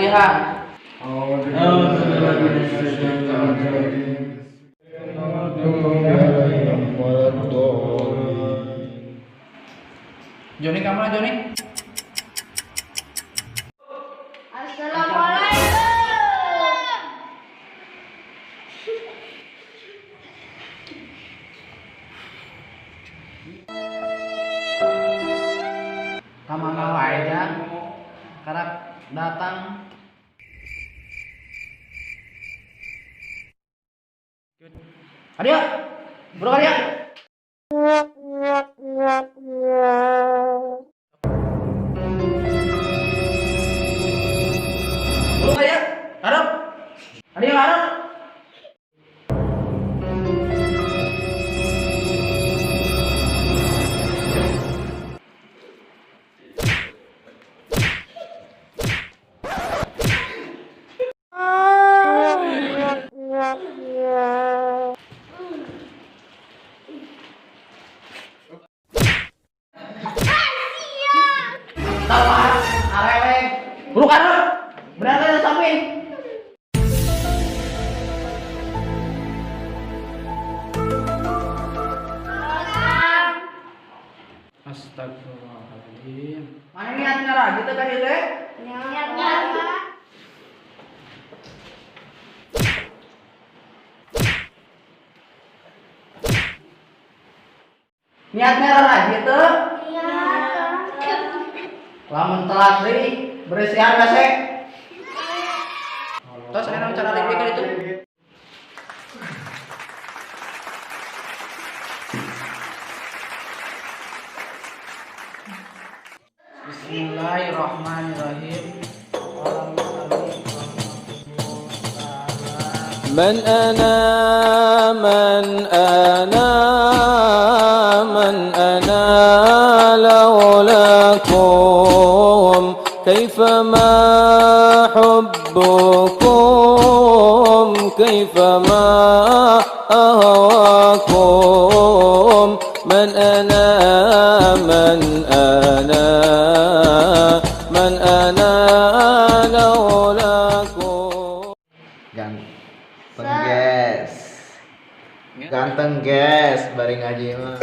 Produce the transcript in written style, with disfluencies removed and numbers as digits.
Al-Fatihah. A'udzu billahi minasyaitonir rajim. Waladdallin. Joni, kamu Joni. Assalamualaikum. Kamana wae, Jang? Karak datang. Adia, bro, Adia. Bro, Adia, harap. Adia, harap. Tawar, arewek. Bro, harap. Berangkat sampai. Astagfirullahaladzim. Mana niat ngaraji teh ka dieu teh? Niatnya. Niat ngaraji teh? Niat. Lamun telat deui, beresihan WC. Terus enak cara lipik itu. Bismillahirrahmanirrahim. من أنا من أنا من أنا لولاكم كيف ما حبكم كيف ما أهواكم من أنا من أنا من أنا لولاكم. Ganteng, guys. Ganteng, guys, bari ngaji mah.